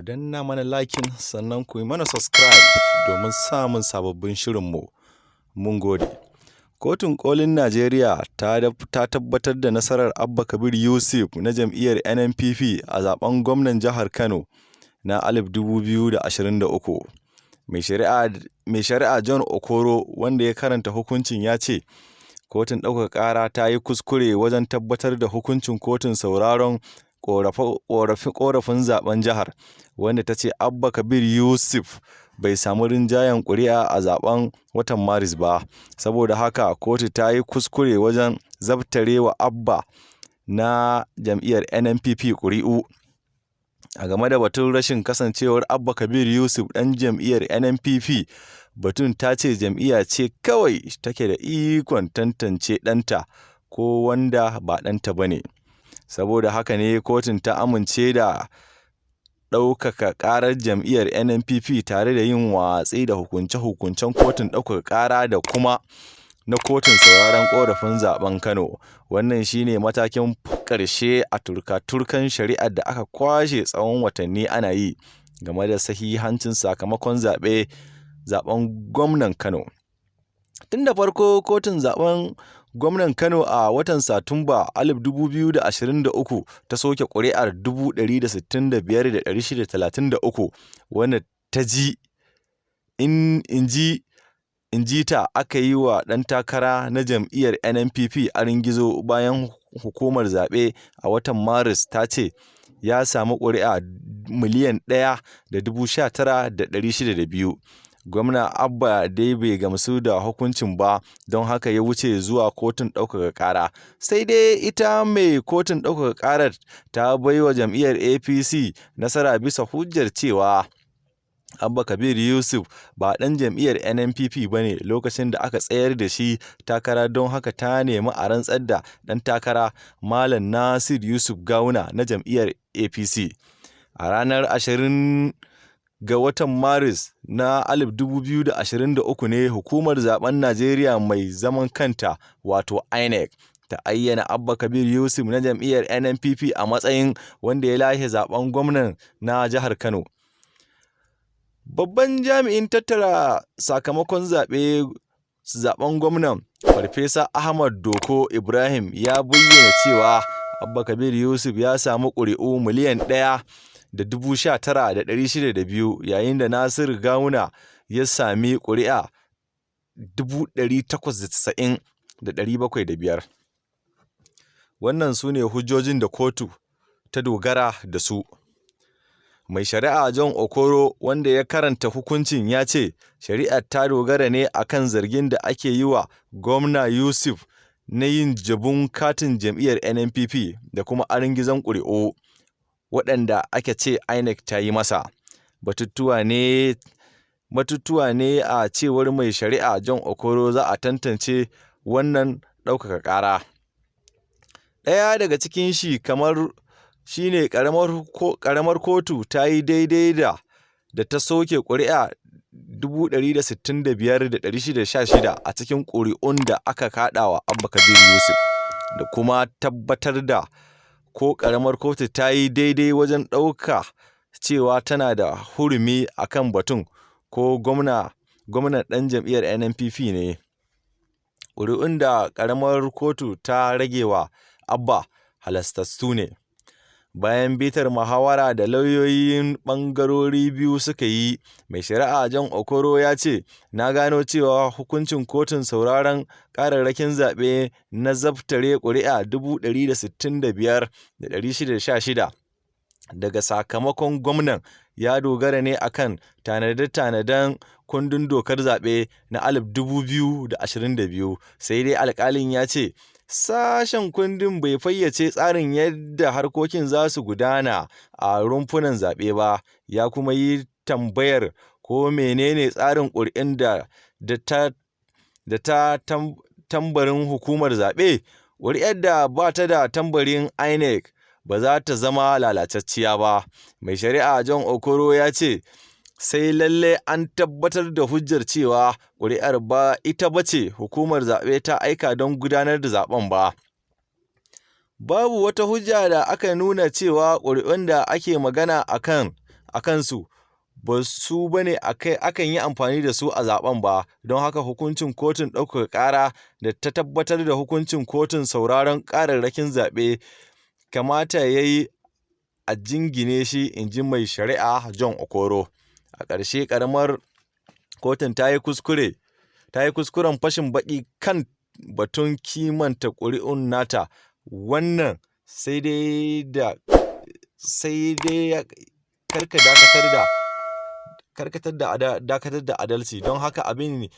Danna mana liking, sannan ku yi mana subscribe domin samun sababbin shirinmu. Mun gode. Kotun Kolin Najeriya ta tabbatar da nasarar Abba Kabir Yusuf na jam'iyyar NNPP a zaɓen gwamnan jihar Kano na 2023. Mai Shari'a John Okoro, wanda ya karanta hukuncin, ya ce kotun ɗaukaka ƙara ta yi kuskure wajen tabbatar da hukuncin kotun sauraron ƙorafin zaɓen jihar, wanda ta ce Abba Kabir Yusuf bai samu rinjayen ƙuri'a a zaɓen watan Maris ba. Saboda haka kotu ta yi kuskure wajen zabtarewa Abba na jam'iyyar NNPP ƙuri'u. A game da batun rashin kasancewar Abba Kabir Yusuf ɗan jam'iyyar NNPP, batun ta ce jam'iyya ce kawai take da ikon tantance ɗanta ko wanda ba ɗanta ba ne. Saboda haka ne kotun ta amince da ɗaukaka ƙarar jam'iyyar NNPP tare da yin watsi da hukunce-hukuncen kotun ɗaukaka ƙara da kuma na kotun sauraron ƙorafin zaɓen Kano. Wannan shi ne matakin ƙarshe a turka-turkar shari'ar da aka kwashe tsawon watanni ana yi game da sahihancin sakamakon zaɓen gwamnan Kano. Tun da farko, kotun zaɓen gwamnan Kano a watan Satumba 2023 ta soke ƙuri'ar 165,633 wanda ta ji in ji ta aka yi wa ɗan takara na jam'iyyar NNPP aringizo, bayan hukumar zaɓe a watan Maris ta ce ya sami ƙuri'a 1,019,602. Gwamna Abba dai bai gamsu da hukuncin ba, don haka ya wuce zuwa kotun ɗaukaka ƙara. Sai dai ita mai kotun ɗaukaka ƙarar ta bai wa jam'iyyar APC nasara bisa hujjar cewa Abba Kabir Yusuf ba ɗan jam'iyyar NNPP ba ne lokacin da aka tsayar da shi takara, don haka ta nemi a rantsar da ɗan takara, Malam Nasir Yusuf Gawuna na jam'iyyar APC. A ranar 20 ga watan Maris na 2023 ne Hukumar Zaɓen Najeriya mai zaman kanta, wato INEC, ta ayyana Abba Kabir Yusuf na jam'iyyar NNPP a matsayin wanda ya lashe zaɓen gwamnan na jihar Kano. Babban jami'in tattara sakamakon zaɓen gwamnan, Farfesa Ahmad Doko Ibrahim, ya bayyana cewa Abba Kabir Yusuf ya samu ƙuri'u 1,019,602, yayin da Nasiru Gawuna ya sami ƙuri'a 890,705. Wannan su ne hujjojin da kotu ta dogara da su. Mai Shari'a John Okoro, wanda ya karanta hukuncin, ya ce shari'ar ta dogara ne a kan zargin da ake yi wa Gwamna Yusuf na yin jabun katin jam'iyyar NNPP da kuma aringizon ƙuri'u waɗanda aka ce INEC ta yi masa. Batutuwa ne, a cewar mai Shari'a John Okoro, za a tantance wannan ɗaukaka ƙara. Ɗaya daga cikin shi kamar shi ne ƙaramar kotu ta yi daidai da ta soke ƙuri'a 165,616 a cikin ƙuri'un da aka kaɗa wa Abba Kabir Yusuf, da kuma tabbatar da ko ƙaramar kotu ta yi daidai wajen ɗauka cewa tana da hurumi a kan batun ko gwamnan ɗan jam'iyyar NNPP ne. Ƙuri'un da ƙaramar kotu ta rage wa Abba halastattu ne. Bayan bitar muhawara da lauyoyin ɓangarori biyu suka yi, mai Shari'a John Okoro ya ce, "Na gano cewa hukuncin kotun sauraron ƙararrakin zaɓe na zabtare ƙuri'a 165,616 daga sakamakon gwamnan ya dogara ne a kan tanade-tanaden kundin dokar zaɓe na 2022." Sai dai alƙalin ya ce sashen kundin bai fayyace tsarin yadda harkokin za su gudana a rumfunan zaɓe ba, ya kuma yi tambayar ko menene tsarin ƙuri'un da ta tambarin hukumar zaɓe. Ƙuri'ar da ba ta da tambarin INEC ba za ta zama lalatacciya ba. Mai Shari'a John Okoro ya ce sai lallai an tabbatar da hujjar cewa ƙuri'ar ba ita ba ce hukumar zaɓe ta aika don gudanar da zaɓen ba. Babu wata hujja da aka nuna cewa ƙuri'un da ake magana a kansu ba su ba ne akan yi amfani da su a zaɓen ba, don haka hukuncin kotun ɗaukaka ƙara da ta tabbatar da hukuncin kotun sauraron ƙararrakin zaɓe kamata ya yi a jingine shi, in ji mai shari'a John Okoro. A ƙarshe, ƙaramar kotun ta yi kuskure ta yi kuskuren fashin baƙi kan batun kimanta ƙuri'un nata. Wannan sai dai karkatar da dakatar da adalci, don haka abin ya